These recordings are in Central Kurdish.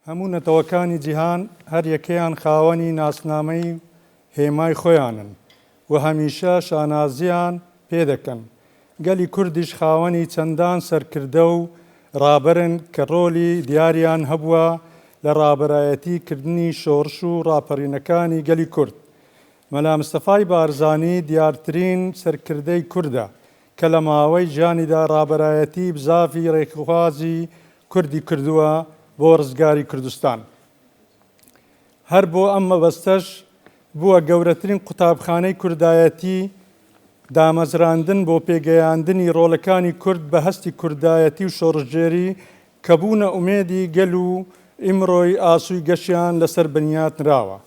هەموو نەتەوەکانی جیهان هەر یەکەیان خاوەنی ناسنامەی و هێمای خۆیانن و هەمیشە شانازیان پێ دەکەن، گەلی کوردیش خاوەنی چەندان سەرکردە و ڕابەرن کە ڕۆلی دیاریان هەبووە لە ڕابەرایەتی کردنی شۆڕش و ڕاپەڕینەکانی گەلی کورد. مەلا مستەفای بارزانی دیارترین سەرکردەی کوردە کە لە ماوەی ژیانیدا ڕابەرایەتی بزاڤی ڕێکخوازی کوردی کردووە بۆ ڕزگاری کوردستان. هەر بۆ ئەم مەبەستەش بووە گەورەترین قوتابخانەی کوردایەتی دامەزراندن بۆ پێگەیاندنی ڕۆڵەکانی کورد بە هەستی کوردایەتی و شۆڕشگێری کە بوونە ئومێدی گەل و ئیمڕۆی ئاسوی گەشیان لەسەر بنیات نراوە.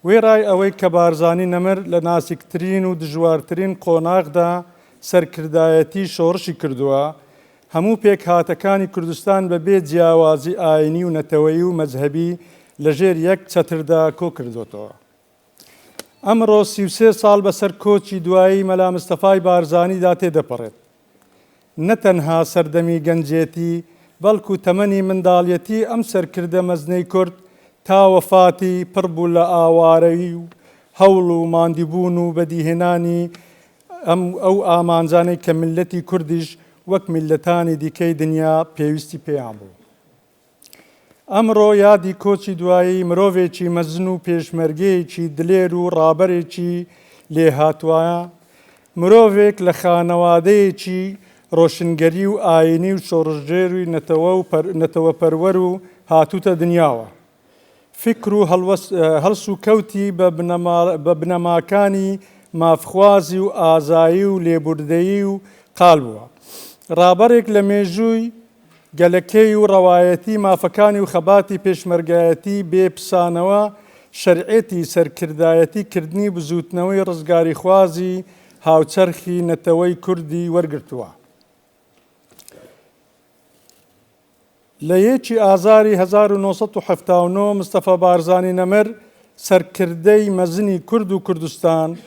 وێڕای ئەوەی کە بارزانی نەمر لە ناسکترین و دژوارترین قۆناغدا سەرکردایەتی شۆڕشی کردووە، هەموو پێکهاتەکانی کوردستان بە بێ جیاوازی ئاینی و نەتەوەیی و مەزهەبی لە ژێر یەک چەتردا کۆکردۆتەوە. ئەمڕۆ 33 ساڵ بەسەر کۆچی دوایی مەلا مستەفای بارزانیدا تێدەپەڕێت. نە تەنها سەردەمی گەنجێتی، بەڵکو تەمەنی منداڵیەتی ئەم سەرکردە مەزنەی کورد تا وەفاتی پڕ بوو لە ئاوارەیی و هەوڵ و ماندیبوون و بەدیهێنانی ئەم ئەو ئامانجانەی کە میللەتی کوردیش وەک میللەتانی دیکەی دنیا پێویستی پێیان بوو. ئەمڕۆ یادی کۆچی دوایی مرۆڤێکی مەزن و پێشمەرگەیەکی دلێر و ڕابەرێکی لێهاتووە، مرۆڤێک لە خانەوادەیەکی ڕۆشنگەری و ئایینی و شۆڕشگێری نەتەوەپەروەر و هاتووتە دنیاوە. فیکر و هەڵسوکەوتی بە بنەماکانی مافخوازی و ئازایی و لێبوردەیی و قال بووە. ڕابەرێک لە مێژووی گەلەکەی و ڕەوایەتی مافەکانی و خەباتی پێشمەرگایەتی بێ پسانەوە شەرعێتی سەرکردایەتی کردنی بزووتنەوەی ڕزگاریخوازی هاوچەرخی نەتەوەی کوردی وەرگرتووە. لە یەکی ئازاری 1979 مستەفا بارزانی نەمر سەرکردەی مەزنی کورد و کوردستان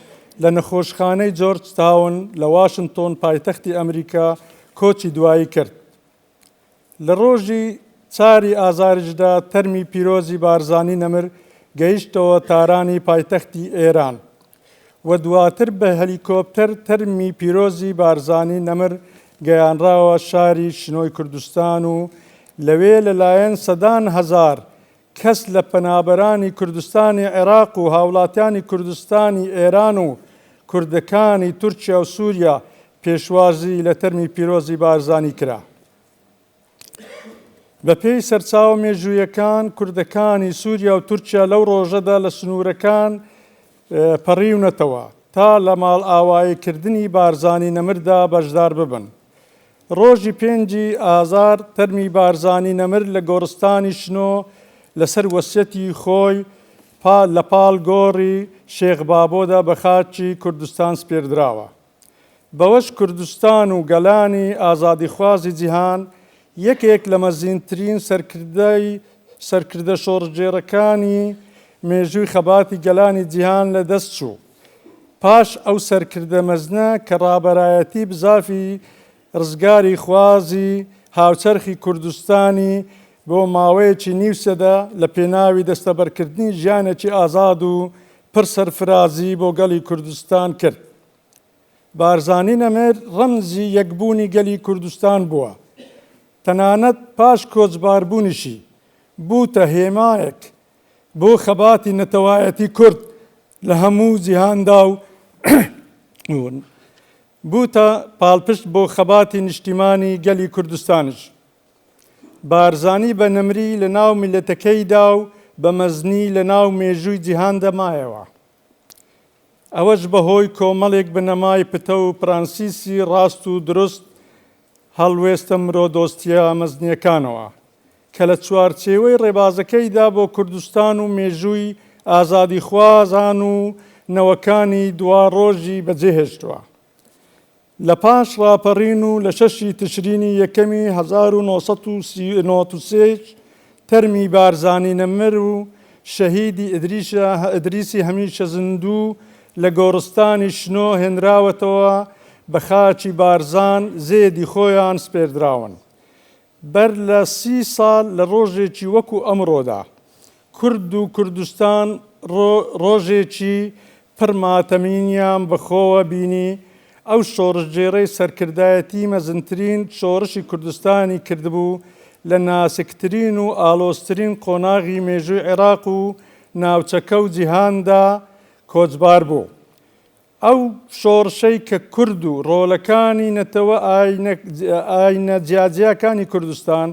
لە نەخۆشخانەی جۆرج تاون لە واشنتۆن پایتەختی ئەمریکا کۆچی دوایی کرد. لە ڕۆژی چاری ئازاریشدا تەرمی پیرۆزی بارزانی نەمر گەیشتەوە تارانی پایتەختی ئێران و دواتر بە هەلیکۆپتەر تەرمی پیرۆزی بارزانی نەمر گەیانراوە شاری شنۆی کوردستان و لەوێ لەلایەن سەدان هەزار کەس لە پەنابەرانی کوردستانی عێراق و هاوڵاتیانی کوردستانی ئێران و کوردەکانی تورکیا و سوریا پێشوازی لە تەرمی پیرۆزی بارزانی کرا. بەپێی سەرچاوە مێژوویەکان کوردەکانی سوریا و تورکیا لەو ڕۆژەدا لە سنوورەکان پەڕیونەتەوە تا لە ماڵئاواییکردنی بارزانی نەمردا بەشدار ببن. ڕۆژی پێنجی ئازار تەرمی بارزانی نەمر لە گۆڕستانی شنۆ لەسەر وەسیەتی خۆی لە پاڵ گۆڕی شێخ بابۆدا بە خاکی کوردستان سپێردراوە. بەوەش کوردستان و گەلانی ئازادیخوازی جیهان یەکێک لە مەزینترین سەرکردەی سەرکردە شۆڕشگێڕەکانی مێژووی خەباتی گەلانی جیهان لە دەست چوو. پاش ئەو سەرکردە مەزنە کە ڕابەرایەتی بزافی ڕزگاری خوازی هاوچەرخی کوردستانی بۆ ماوەیەکی نیو سەدە لە پێناوی دەستەبەرکردنی ژیانێکی ئازاد و پڕ سەرفرازی بۆ گەلی کوردستان کرد. بارزانی نەمر ڕەمزی یەکبوونی گەلی کوردستان بووە، تەنانەت پاش کۆچباربوونیشی بووتە هێمایەک بۆ خەباتی نەتەوایەتی کورد لە هەموو جیهاندا و بووتە پاڵپشت بۆ خەباتی نیشتیمانی گەلی کوردستانیش. بارزانی بە نەمری لە ناو میللەتەکەیدا و بە مەزنی لە ناو مێژووی جیهاندا مایەوە. ئەوەش بەهۆی کۆمەڵێک بنەمای پتەو و پرەنسیسی ڕاست و دروست هەڵوێستە مرۆدۆستییە مەزنییەکانەوە کە لە چوارچێوەی ڕێبازەکەیدا بۆ کوردستان و مێژووی ئازادیخوازان و نەوەکانی دواڕۆژی بەجێهێشتووە. لە پاش ڕاپەڕین و لە شەشی تشرینی یەکەمی 1993 تەرمی بارزانی نەمر و شەهیدی ئیدریسی هەمیشە زیندوو لە گۆڕستانی شنۆ هێنراوەتەوە بە خاکی بارزان زێدی خۆیان سپێردراون. بەر لە سی ساڵ لە ڕۆژێکی وەکو ئەمڕۆدا، کورد و کوردستان ڕۆژێکی پڕ ماتەمینیان بە خۆوە بینی، ئەو شۆڕشگێڕەی سەرکردایەتی مەزنترین شۆڕشی کوردستانی کردبوو، لە ناسکترین و ئاڵۆزترین قۆناغی مێژووی عێراق و ناوچەکە و جیهاندا کۆچبار بوو. ئەو شۆڕشەی کە کورد و ڕۆڵەکانی نەتەوە ئاینە جیاجیاکانی کوردستان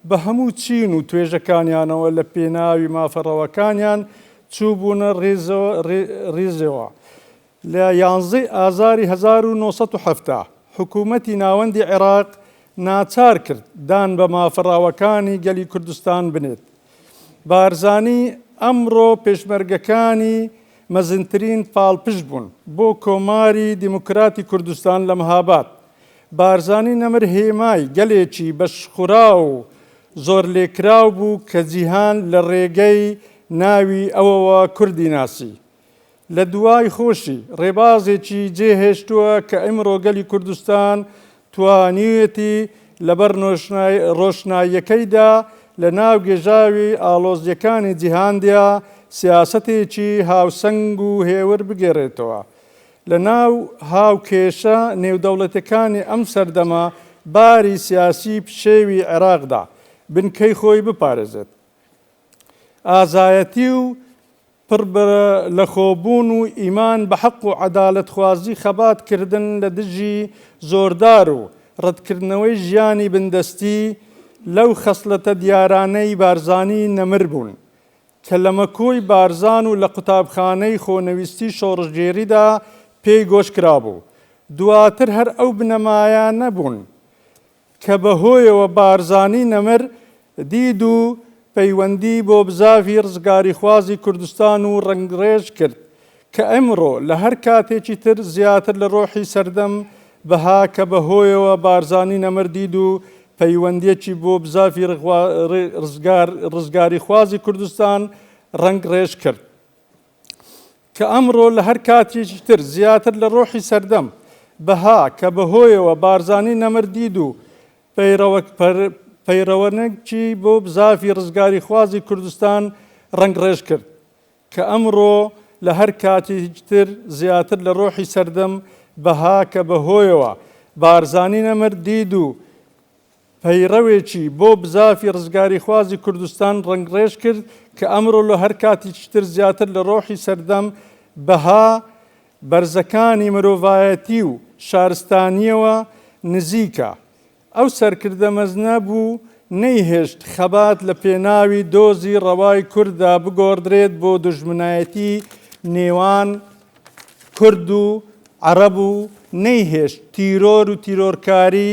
بە هەموو چین و توێژەکانیانەوە لە پێناوی مافە ڕەواکانیان چووبوونە ڕیزەوە لە یانزەی ئازاری 1970 حکوومەتی ناوەندی عێراق ناچار کرد دان بە مافە ڕاوەکانی گەلی کوردستان بنێت. بارزانی ئەمڕۆ پێشمەرگەکانی مەزنترین پاڵپشت بوون بۆ کۆماری دیموکراتی کوردستان لە مهاباد. بارزانی نەمر هێمای گەلێکی بەشخوراو و زۆرلێکراو بوو کە جیهان لە ڕێگەی ناوی ئەوەوە کوردی ناسی. لە دوای خۆشی ڕێبازێکی جێهێشتووە کە ئیمڕۆ گەلی کوردستان توانیویەتی لەبەر ڕۆشناییەکەیدا لە ناو گێژاوی ئاڵۆزییەکانی جیهاندیا سیاسەتێکی هاوسەنگ و هێور بگێڕێتەوە لە ناو هاوکێشە نێودەوڵەتیەکانی ئەم سەردەمە باری سیاسی پشێوی عێراقدا بنکەی خۆی بپارێزێت. ئازایەتی و پڕ بە لەخۆبوون و ئیمان بە حەق و عەدالەتخوازی خەبات کردن لە دژی زۆردار و ڕەتکردنەوەی ژیانی بندەستی لەو خەسڵەتە دیارانەی بارزانی نەمر بوون کە لە مەکۆی بارزان و لە قوتابخانەی خۆنەویستی شۆڕشگێریدا پێی گۆش کرابوو دواتر هەر ئەو بنەمایانە بوون کە بە هۆیەوە بارزانی نەمر دید و پەیوەندی بۆ بزاڤی ڕزگاریخوازی کوردستان و ڕەنگڕێژ کرد کە ئیمڕۆ لە هەر کاتێکی تر زیاتر لە ڕۆحی سەردەم بەها کە بە هۆیەوە بارزانی نەمر دید و پەیوەندیەکی بۆ بزاڤی ڕزگاریخوازی کوردستان ڕەنگڕێژ کرد. کە ئەمڕۆ لە هەر کاتێکی تر زیاتر لە ڕۆحی سەردەم، بەها، کە بەهۆیەوە بارزانی نەمر دید و پەیڕەوەنەکی بۆ بزاڤی ڕزگاریخوازی کوردستان ڕەنگڕێژ کرد، کە ئەمڕۆ لە هەر کاتێکی تر زیاتر لە ڕۆحی سەردەم، بەها، کە بەهۆیەوە بارزانی نەمر دید و پەیڕەوێکی بۆ بزافی ڕزگاریخوازی کوردستان ڕەنگڕێژ کرد کە ئەمڕۆ لە هەر کاتێکی تر زیاتر لە ڕۆحی سەردەم بەها بەرزەکانی مرۆڤایەتی و شارستانییەوە نزیکە. ئەو سەرکردە مەزنە بوو نەیهێشت خەبات لە پێناوی دۆزی ڕەوای کورددا بگۆڕدرێت بۆ دوژمنایەتی نێوان کورد و عەڕەب و نەیهێشت تیرۆر و تیرۆرکاری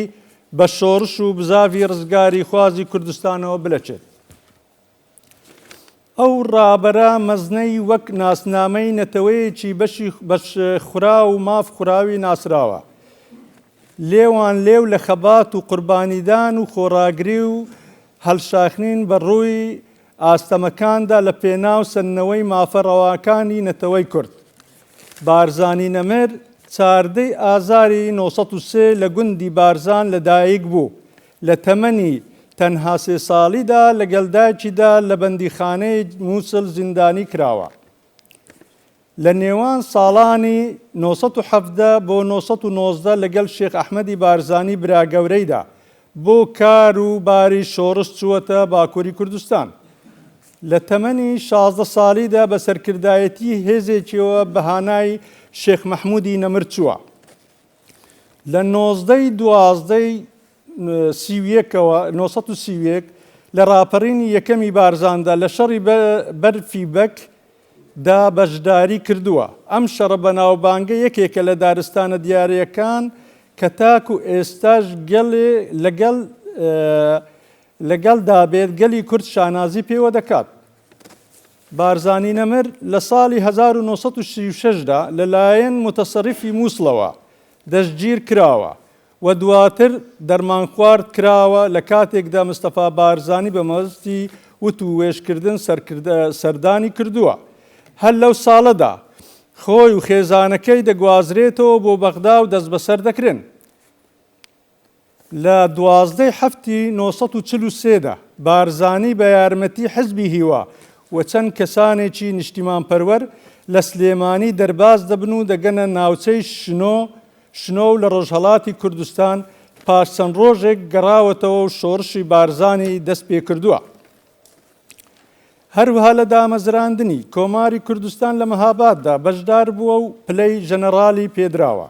بە شۆڕش و بزاڤی ڕزگاریخوازی کوردستانەوە بلەچێت. ئەو ڕابەرە مەزنەی وەک ناسنامەی نەتەوەیەکی بەشی بەش خوراو و ماف خوراوی ناسراوە، لێوان لێو لە خەبات و قوربانیدان و خۆڕاگری و هەڵشاخنین بە ڕووی ئاستەمەکاندا لە پێناو سەندنەوەی مافە ڕەواکانی نەتەوەی کورد. بارزانی نەمر چاردەی ئازاری 903 لە گوندی بارزان لە دایک بوو، لە تەمەنی تەنها سێ ساڵیدا لەگەڵ دایکیدا لە بەندیخانەی موسڵ زیندانی کراوە. لە نێوان ساڵانی 917 بۆ 919 لەگەڵ شێخ ئەحمەدی بارزانی برا گەورەیدا بۆ کار و باری شۆڕش چووەتە باکووری کوردستان. لە تەمەنی 16 ساڵیدا بە سەرکردایەتی هێزێکیەوە بە هانای شێخ مەحموودی نەمر چووە. لە نۆزدەی دوازدەی سی و یەکەوە 931 لە ڕاپەڕینی یەکەمی بارزاندا لە شەڕی بەرفی بەک دا بەشداری کردووە. ئەم شەڕە بەناوبانگە یەکێکە لە دارستانە دیارەکان کە تاکو ئێستاش گەلێ لەگەڵ لەگەڵدا بێت گەلی کورد شانازی پێوە دەکات. بارزانی نەمر لە ساڵی 1936 دا لەلایەن موتەسەریفی موسڵەوە دەستگیر کراوە و دواتر دەرمانخوارد کراوە لە کاتێکدا مستەفا بارزانی بە مەبەستی وتووێژکردن سەردانی کردووە. هەر لەو ساڵەدا خۆی و خێزانەکەی دەگوازرێتەوە بۆ بەغدا و دەستبەسەر دەکرێن. لە 12 ی حەفتی 943 دا بارزانی بە یارمەتی حزبی هیوا و چەند کەسانێکی نیشتیمانپەروەر لە سلێمانی دەرباز دەبن و دەگەنە ناوچەی شنۆ شنۆ و لە ڕۆژهەڵاتی کوردستان پاش چەند ڕۆژێک گەڕاوەتەوە و شۆڕشی بارزانی دەست پێکردووە. هەروەها لە دامەزراندنی کۆماری کوردستان لە مەهاباددا بەشدار بووە و پلەی ژەنەڕالی پێدراوە.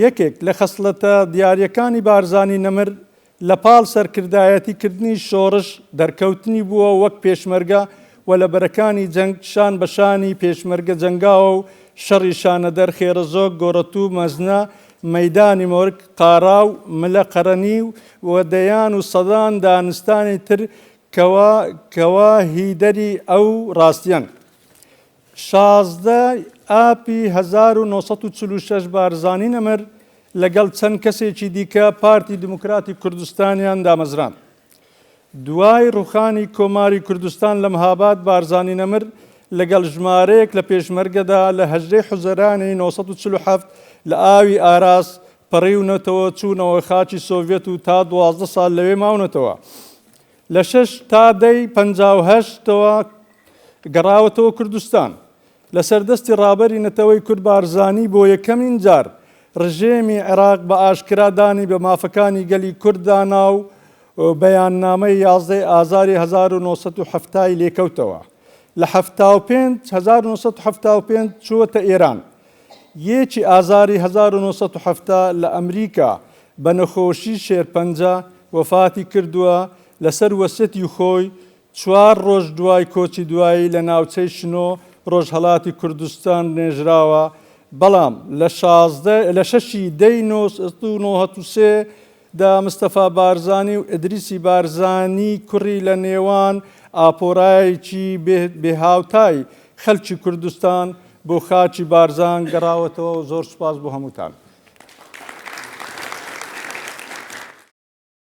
یەکێک لە خەسڵەتە دیارییەکانی بارزانی نەمر لە پاڵ سەرکردایەتی کردنی شۆڕش دەرکەوتنی بووە وەک پێشمەرگە و لە بەرەکانی جەنگ شان بە شانی پێشمەرگە جەنگاوە و شەڕی شانەدەر، خێرەزۆک، گۆڕەتوو، مەزنە، مەیدانی مۆرک، قاراو، ملە قەرەنی و دەیان و سەدان دانستانی تر کەوا کەوا هیدەری ئەو ڕاستیەن. 16 ئابی 1946 بارزانی نەمر لەگەڵ چەند کەسێکی دیکە پارتی دیموکراتی کوردستانیان دامەزراند. دوای ڕوخانی کۆماری کوردستان لە مهاباد بارزانی نەمر لەگەڵ ژمارەیەک لە پێشمەرگەدا لە 18 حوزەرانی 947 لە ئاوی ئاراس پەڕیونەتەوە چوونەوە خاکی سۆڤیەت و تا 12 ساڵ لەوێ ماونەتەوە. لە شەش تا دەی 58ەوە گەڕاوەتەوە کوردستان. لەسەر دەستی ڕابەری نەتەوەی کورد بارزانی بۆ یەکەمین جار ڕژێمی عێراق بە ئاشکرا دانی بە مافەکانی گەلی کورد دانا و بەیاننامەی 11 ئازاری 1970 ی لێکەوتەوە. لە 75 1975 چووەتە ئێران. یەکی ئازاری 1970 لە ئەمریکا بە نەخۆشی شێرپەنجە وەفاتی کردووە، لەسەر وەسیەتی خۆی چوار ڕۆژ دوای کۆچی دوایی لە ناوچەی شنۆ، ڕۆژهەڵاتی کوردستان نێژراوە، بەڵام لە 16 لە شەشی دەی 1993 دا مستەفا بارزانی و ئیدریسی بارزانی کوڕی لە نێوان ئاپۆرایەکی بێهاوتای خەلکی کوردستان بۆ خاکی بارزان گەڕاوەتەوە. زۆر سوپاس بۆ هەمووتان.